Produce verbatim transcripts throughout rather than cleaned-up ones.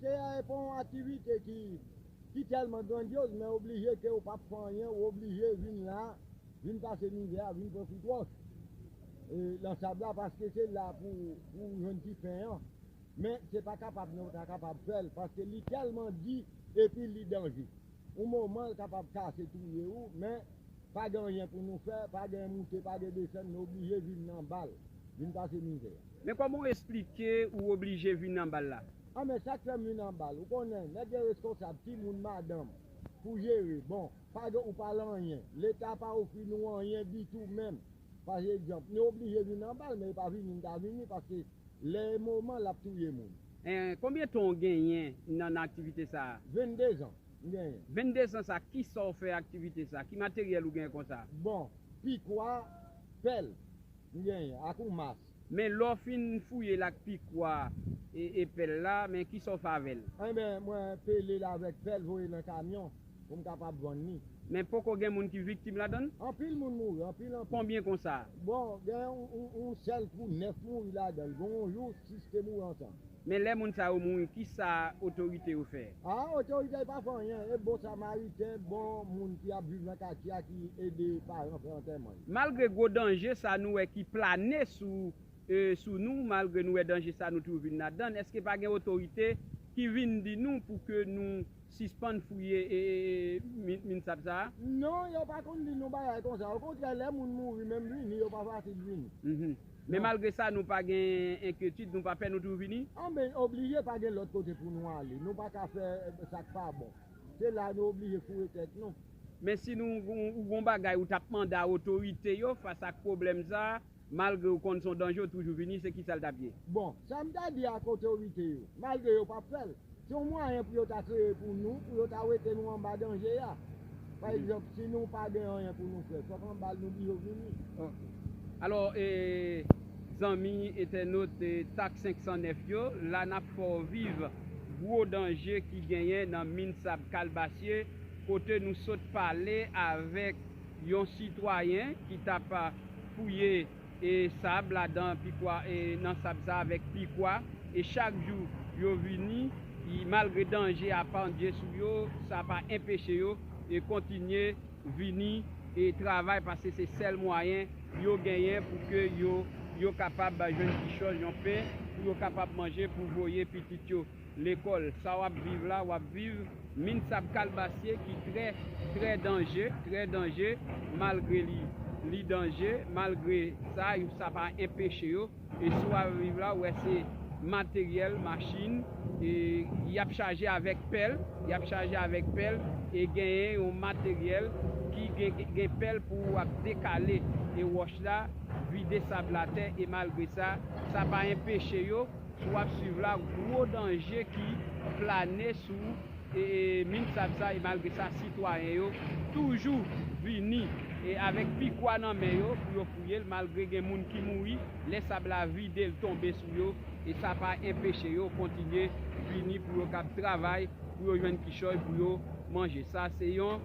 E pa yon aktivite ki, ki tèlman grandyoz, men oblije ke ou p ap fè anyen, ou oblije vin la, vin pase mizè a, vin pran fritwòch. E, nan sab la, paske se la pou, pou jwenn ti pen an. Men se pa kapab, nou ta kapab fè l, paske li tèlman di, epi li danje. Yon moman, l kapab kase, touye ou, men pa gen anyen pou nou fè, pa gen moute, pa gen desann, nou oblije vin nan bal, vin pase mizè. Men kòman w esplike ou oblije vin nan bal la? A, men sa k fè m vin nan bal, ou konnen, nèg yo reskonsab, timoun, madanm, pou jere, bon, pa gen, ou pa lan anyen, Leta pa ofri nou anyen ditou menm. Pa egzanp, nou oblije vin nan bal, men e pa vini n ta vini, paske lè e moman l ap touye moun. Eh, konbyen tan w genyen nan, nan aktivite sa a? Vennde zan m genyen. Vennde zan sa, kisa w fè aktivite sa? Ki materyèl ou genyen konsa? Bon, pikwa, pèl m genyen, ak yon mas. Men lè w fin fouye l ak pikwa e, e pèl la, men kisa w fè avè l? Enben, mwen pele l avèk pèl, voye nan kamyon pou m kapab vann li. Men poko gen moun ki viktim ladan l? Anpil moun mouri, anpil, anpil. Konbyen konsa? Bon, gen yon, yon, yon sèl kou, nèf mouri ladan l. Gen yon jou, sis te mouri ansanm. Men lè moun sa yo mouri, kisa otorite yo fè? A, otorite yo pa fè anyen. E bon samariten, bon moun ki ap viv nan katye a ki ede paran fè antèman yo. Malgre gwo danje sa nou wè ki plane sou, e, sou nou, malgre nou wè danje sa nou toujou vin ladan l, èske pa gen otorite ki vin di nou pou ke nou sispann fouye, e, e, e, min, min sab sa a? Non, yo pa konn di nou bagay konsa. Okontrè, lè moun mouri, menm vini, yo pa fasil vini. Mhm. Men malgre sa, nou pa gen enkyetid, nou pa pè, nou toujou vini? Anben, oblije pa gen lòt kote pou nou ale. Nou pa ka fè, e, sa k pa bon. Se la nou oblije foure tèt nou. Men si nou, ou, ou gon bagay ou t ap mande a otorite yo fas ak pwoblèm sa a, malgre w konn se yon danje, w toujou vini, se kisa l t ap ye? Bon, sa m ta di ak otorite yo, malgre yo p ap fè l, se yon mwayen pou yo ta kreye pou nou, pou yo ta wete nou anba danje a. Pa egzanp, si nou pa gen anyen pou nou fè, fòk anba l nou di yo vini. Ok. Alò, e, zanmi entènot, e, Tak senk san nèf yo, la n ap fè w viv gwo danje ki genyen nan min sab Kalbasye, kote nou sot pale avèk yon sitwayen ki t ap fouye e sab ladan pikwa, e nan sab sa avèk pikwa, e chak jou yo vini, e malgre danje a pandye sou yo, sa pa enpeche yo e kontinye vini e travay, paske se sèl mwayen yo genyen pou ke yo, yo kapab jwenn kichòy, yon pen, pou yo kapab manje, pou voye pitit yo lekòl. Sa w ap viv la, w ap viv min sab Kalbasye ki trè, trè danje, trè danje, malgre li, li danje, malgre sa, sa pa enpeche yo. E si w ap viv la, w wè se materyèl, machin, e y ap chaje avèk pèl, y ap chaje avèk pèl, e genyen yon materyèl ki gen, gen pèl pou w ap dekale e wòch la, vide sab la atè, e malgre sa, sa pa enpeche yo, si w ap swiv la, gwo danje ki plane sou, e, e, min sab sa, e malgre sa, sitwayen yo toujou vini, e avèk pikwa nan men yo pou yo fouye l, malgre gen moun ki mouri, lè sab la vide l tonbe sou yo, e sa pa enpeche yo kontinye vini pou yo kab travay, pou yo jwenn kichòy, pou yo manje. Sa se yon,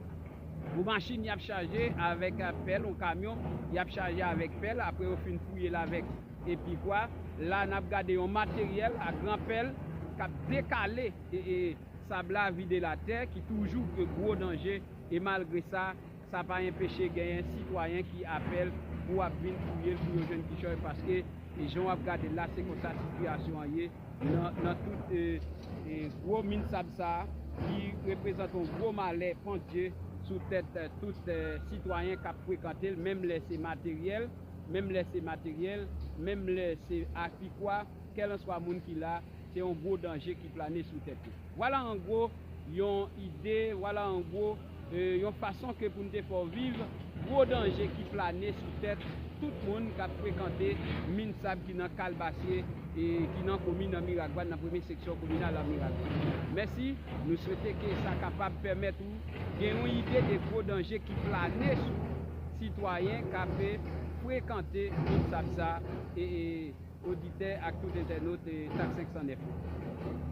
yon machin y ap chaje avèk, a, pèl, yon kamyon, y ap chaje avèk pèl, apre yo fin fouye l avèk e pikwa. La, n ap gade yon materyèl a gran pèl k ap dekale e, e, sab la, vide l atè, ki toujou gen gwo danje, e malgre sa, sa pa enpeche genyen sitwayen ki apèl pou ap vin fouye l pou yo jwenn kichòy, paske, e, jan w ap gade l la, se konsa sitiyasyon an ye nan, nan tout, e, e, gwo min sab sa a, ki reprezante yon gwo malè pandye sou tèt, e, tout, e, sitwayen k ap frekante l, menm lè se materyèl, menm lè se materyèl, menm lè se a pikwa, kèlenswa moun ki la, se yon gwo danje ki plane sou tèt yo. Vwala an gwo yon ide, vwala an gwo, e, yon fason ke pou n te fè w viv gwo danje ki plane sou tèt tout moun k ap frekante min sab ki nan Kalbasye, e, ki nan komin nan Miragwàn, nan premye seksyon kominal nan Miragwàn. Mèsi, nou swete ke sa kapab pèmèt ou gen yon ide de gwo danje ki plane sou sitwayen k ap frekante min sab sa, e, e, oditè ak tout entènot, e, Tak senk san nèf yo.